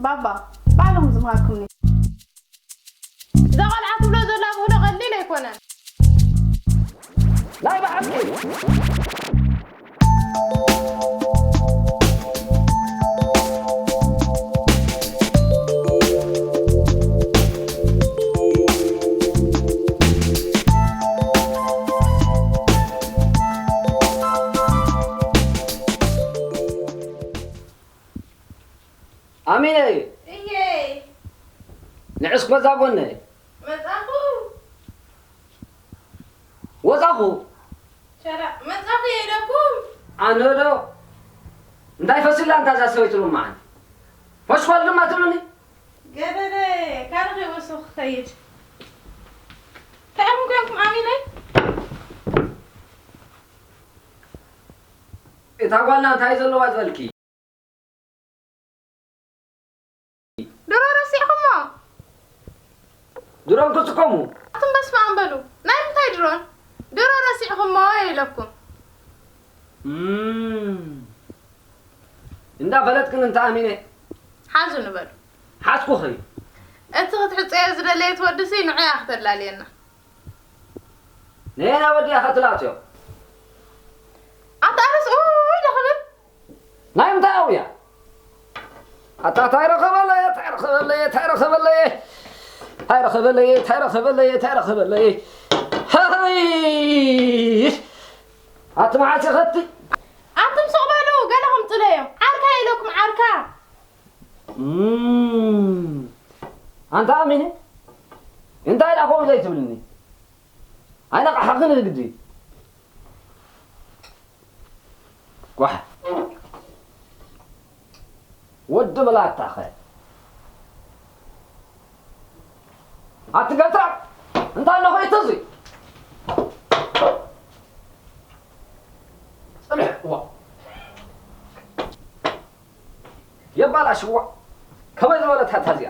ባባ፣ ባዕሎም ዝምሃርኩምኒ። እዛ ቆልዓ ትብሎ ዘላ ብህሎ ቀሊል ኣይኮነን። ናይ ብሓቂ። ኣሚነይ፣ እየይ። ንዕስ በዛ ጎነይ። መጻኹ። ወጻኹ። ሸራ፣ መጻኹ የኢለኩም። ኣነ ዶ? እንታይ ፈሲላ እንታ እዛ ሰበይቲ ሎማዓንቲ? ፈሽኳል ድማ ትብሉኒ? ገደደ፣ ካልእ ከይወሰኹ ክኸይድ። እንታይ ኢኹም ኮይንኩም ኣሚነይ? እታ ጓልና እንታይ ዘለዋ ዝበልኪ? ድሮ ረሲዕኹሞ? ድሮን ክትስከሙ? ኣቱም በስመ ኣብ በሉ። ናይ ምንታይ ድሮን? ድሮ ረሲዕኹሞ ኢለኩም። እም። እንዳ ፈለጥክን እንተ ኣሚነ። ሓዙ ንበሉ። ሓዝኩኺ። እቲ ክትሕጽዮ ዝደለየት ወድሲ ንዑ እያ ክተላልየና። ነየና ወዲያ ኸትላትዮ? ኣታ ኣነስ ኡይ ዶ ክብል? ናይ ምንታይ ኣውያ? ኣታ ታይ ረኸበለየ፣ ታይ ረኸበለየ፣ ታይ ረኸበለየ? ታይ ረኸበለየ፣ ታይ ረኸበለየ፣ ታይ ረኸበለየ? ሃይ! ኣቲ መዓስ ይኸቲ? ኣቱም ስቕ በሉ፣ ገለ ከምጽለዮም። ዓርካ ኢለኩም፣ ዓርካ። እም፣ ኣንታ ኣሚነ፣ እንታይ ደኣ ከምኡ ዘይትብልኒ? ኣይነቕሓኽን ግዲ። ጓሕ። ወዲ ብላታኸ። ኣቲ ገትራ፣ እንታይ ኣለኹ ይትዚ? ጽንሕ፣ ዋ። የባላሽዋ። ከመይ ዝበለት ሃታ እዚኣ?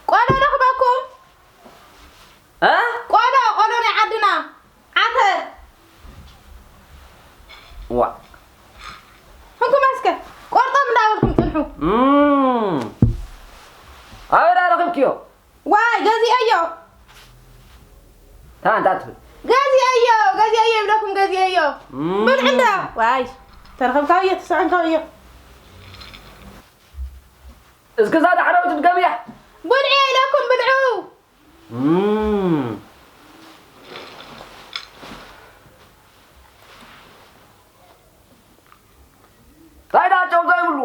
ቆሎ ረኽበኩም? እ? ቆሎ፣ ቆሎ ናይ ዓድና። ዓተር። ዋ። እንኩም እስከ ቆርጦም እንዳበልኩም ጽንሑ። እም። ኣበይ ደኣ ረኺብክዮ? ዋይ፣ ገዚአዮ። ታ፣ እንታይ ትብል? ገዚአዮ፣ ገዚአዮ ይብለኩም፣ ገዚአዮ። እም። ብልዕ እንዳ። ዋይ፣ ተረኸብካዮ፣ ተሰዐንካዮ። እስኪ እዛ ዳሕረዊት ትድገምያ። ብልዕዮ ኢለኩም፣ ብልዑ። እም። ታይ ደኣ ጨው ዘይብሉ?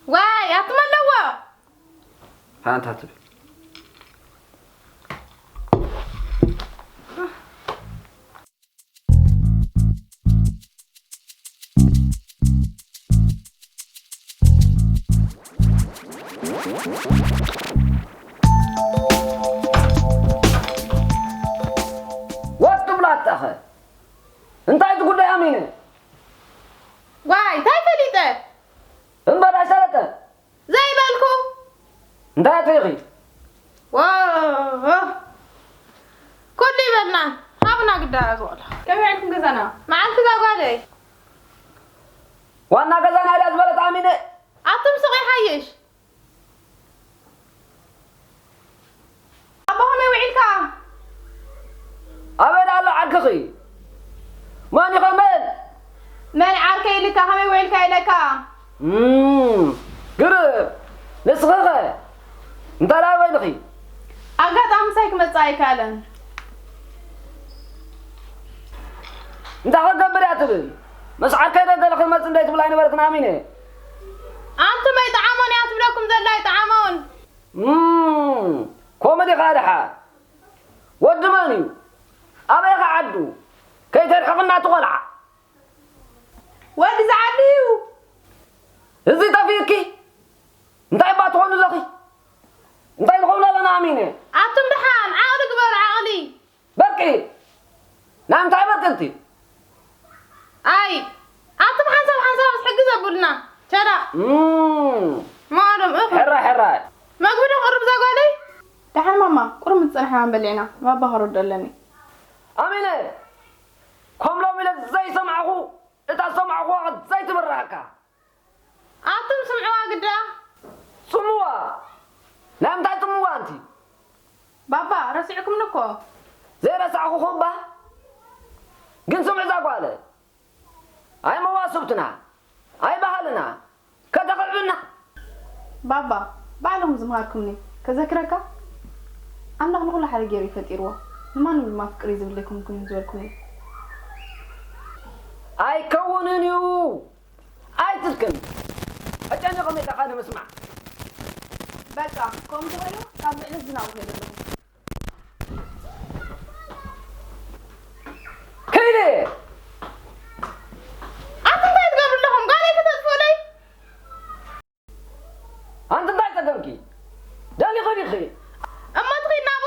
ዋይ፣ ኣትመለዎ። ሓንታ ትብል። ወዲ ብላታኸ፣ እንታይ እቲ ጉዳይ ኣሚነ? ዋይ፣ እንታይ ፈሊጠ? እምበር ኣይሰለጠ። ዘይበልኩ። እንታይ ኣትሪኺ? ዎ፣ ኩሉ ይበልና። ሃብና ግዳ ዝቆላ። ከመይ ውዒልኩም ገዛና? መዓልቲ እዛ ጓለይ። ዋና ገዛና ድያ ዝበለት ኣሚነ? ኣቱም ስቕ ይሓይሽ። ኣቦ ከመይ ውዒልካ? ኣበይ ደኣ ኣሎ ዓርክኺ? መን ኢኸ መን? መን ዓርከይ ኢልካ ከመይ ውዒልካ ኢለካ? እም፣ ግርም። ንስኺኸ? እንታይ ደኣ በይንኺ? ኣጋጣሚ ምሳይ ክመጽእ ኣይከኣለን። እንታይ ክገብር እያ ትብል? ምስ ዓርከይ ዶ ገለ ክትመጽእ እንደ ትብል ኣይነበረትን ኣሚነ። ኣንቱም ኣይጠዓሞን እያ ትብለኩም ዘላ ኣይጠዓሞን። እም፣ ከምኡ ዲኻ ድሓር? ወዲ መን እዩ? ኣበይ ኸ ዓዱ? ከይተርሕቕና እቲ ቖልዓ። ወዲ ዝዓዲ እዩ። እዚ ጠፊእኪ? እንታይ እባ ትኾኒ ኣለኺ? እንታይ ንኸውን ኣለና ኣሚነ? ኣቱም ደሓን ዓቕሊ ግበሩ፣ ዓቕሊ። በቂ! ናይ ምንታይ በቂ እቲ? ኣይ፣ ኣቱም ሓንሳብ ሓንሳብ ሕጊ ዘብሉና። ቸዳ። እም። ማዕዶም እኹ። ሕራይ፣ ሕራይ። መግቢ ዶ ክቕርብ እዛ ጓለይ? ደሓን ማማ፣ ቁሩብ ምስ ጸናሕና በሊዕና፣ ባባ ክረዶ ኣለኒ። ኣሚነ! ሰማዕኹዋ ዘይትብራህካ። ኣቱም ስምዕዋ ግዳ። ስምዋ? ናይ ምንታይ ስምዋ ኣንቲ? ባባ፣ ረሲዕኩምኒ እኮ። ዘይረሳዕኹኹም እባ። ግን ስምዒ እዛ ጓለ። ኣይ መዋስብትና፣ ኣይ ባህልና፣ ከተኽዕብና። ባባ፣ ባዕልኹም ዝምሃርኩምኒ። ከዘክረካ? ኣምላኽ ንኹሉ ሓደ ገይሩ እዩ ፈጢርዎ። ንማንም ድማ ፍቅር እዩ ዝብል ዘይኮንኩን ዝበልኩምኒ። ኣይከውንን እዩ። ኣይትልክን። ኣጨኒቕም ኢልካ ንምስማዕ። በቃ፣ ከምኡ ተኾይኑ ካብ ልዕሊ ዝናቡ ከይደ ኣለኹ። ከይደ። ኣንቲ እንታይ ትገብሩ ኣለኹም? ጓለይ ከተጥፍኡለይ? ኣንቲ እንታይ ጸገምኪ? ደሊኺ ዲኺ? እሞ ትኺድ ናብኡ?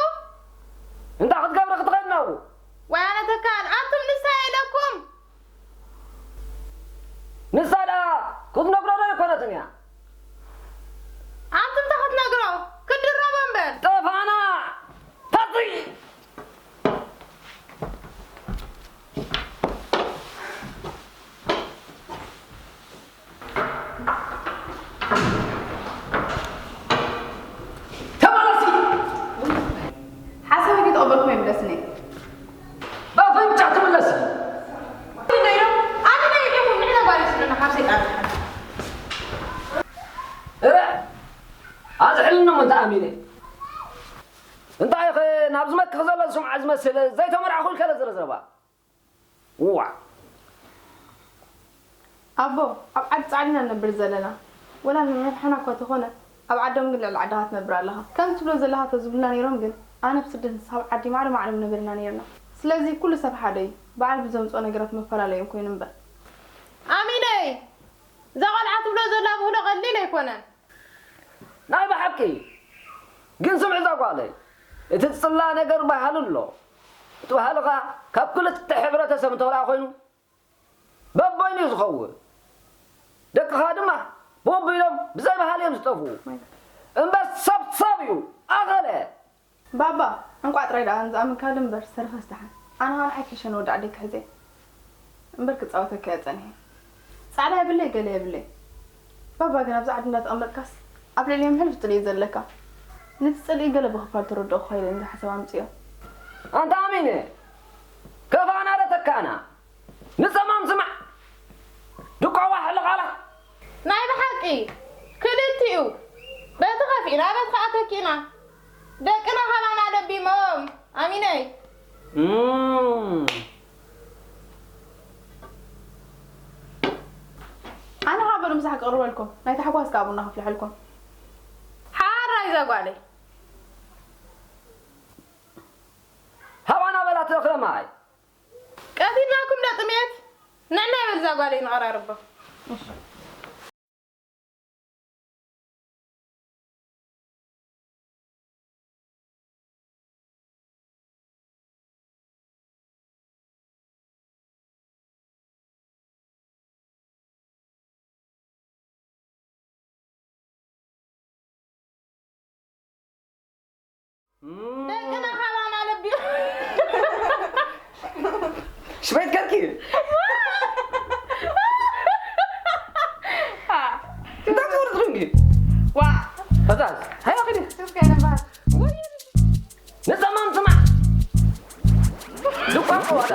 እንታይ ክትገብሪ ክትኸድ ናብኡ? ወይ ኣነ ተካል፣ ኣንቱም ንሳ ኢለኩም። ንሳ ደኣ ክትነግሮ ዶ ኣይኮነትን እያ? ኣንቱም እንታይ ክትነግሮ? ክትድረቦ እምበር። ጠፋና! ተጽይ! ተመለሲ! ሓሳበይ ከይተቐበልኩሞ ይምለስኒ። በፍንጫ ትምለሲ! ኣነ ናይ ኢኹም ንሕና ጓል ይስለና ካብ ሰይጣን ዝሓል። እረ! ኣዝሕልኒ እሞ እንተ ኣሚነ። እንታይ ኢኸ ናብዚ መክኽ ዘሎ ዝስምዓ ዝመስል ዘይተመርዓኹ ኢልካ ዶ ዝረዝረባ? ዋዕ! ኣቦ፣ ኣብ ዓዲ ጻዕዳ ኢና ንነብር ዘለና። ወላ ንሕና እኳ ተኾነ፣ ኣብ ዓዶም ግን ልዕሊ ዓድኻ ትነብር ኣለኻ። ከም ትብሎ ዘለኻ ተዝብሉና ነይሮም ግን፣ ኣነ ብስደት ንስኻ ኣብ ዓዲ ማዕረ ማዕረ ምነበርና ነይርና። ስለዚ ኩሉ ሰብ ሓደ እዩ። በዓል ብዘምጽኦ ነገራት መፈላለዩ ኮይኑ እምበር። ኣሚነይ! እዛ ቆልዓ ትብሎ ዘላ ብህሎ ቀሊል ኣይኮነን። ናይ ብሓቂ ግን ስምዒ እዛ ጓለይ፣ እቲ ዝጽላእ ነገር ባህሊ ኣሎ። እቲ ባህሊ ኸኣ ካብ ክልተ ሕብረተሰብ እንተወልዓ ኮይኑ በበይኑ እዩ ዝኸውን። ደቅኻ ድማ ብኡቢሎም ብዘይ ባህሊ እዮም ዝጠፍኡ። እምበር ሰብ ሰብ እዩ። ኣኸለ! ባባ፣ እንቋዕ ጥራይ ደኣ ንዝኣመንካሉ እምበር ዝተረፈስ ደሓን። ኣነ ኸኣ ንዓይ ክሕሸኒ ወዲ ዓደይ ክሕዘ እምበር ክጻወተካ እየ ጸኒሐ። ጻዕዳ የብለይ ገለ የብለይ። ባባ ግን ኣብዚ ዓዲ እንዳተቐመጥካስ ኣብ ልዕሊኦም ሕሉፍ ጽልኢ እዩ ዘለካ። ነቲ ጽልኢ ገለ ብኽፋል ተረድኦ ክኸይል እንዳ ሓሳብ ኣምጽዮ። ኣንታ ኣሚነ፣ ከፋእና ዶ ተካእና? ንጸማም ስማዕ። ድቋዋ ሕልቓላ። ናይ ብሓቂ ክልቲኡ በቲ ከፊእና በቲ ከኣ ተኪእና። ደቅና ካባና ለቢሞም፣ ኣሚነይ። እም። ኣነ ኸኣ በሉ ምሳሕ ክቕርበልኩም፣ ናይ ታሕጓስ ከኣ ቡና ከፍልሐልኩም። ሓራይ እዛ ጓለይ። ሃባና በላ ትረኽበ ማይ። ቀቲልናኩም ዶ ጥሜት? ንዕና ይበል እዛ ጓለይ ንቐራርቦ። ደቅና ካባና ለቢዩ። ሽመት ከርኪ። እንታይ ትወርድ ድንጊ? ዋ። ፈዛዝ። ሃያ ኸዲ። ሱፍ ከነባር። ንጸማም ስማዕ። ድኳን ቀዋዳ።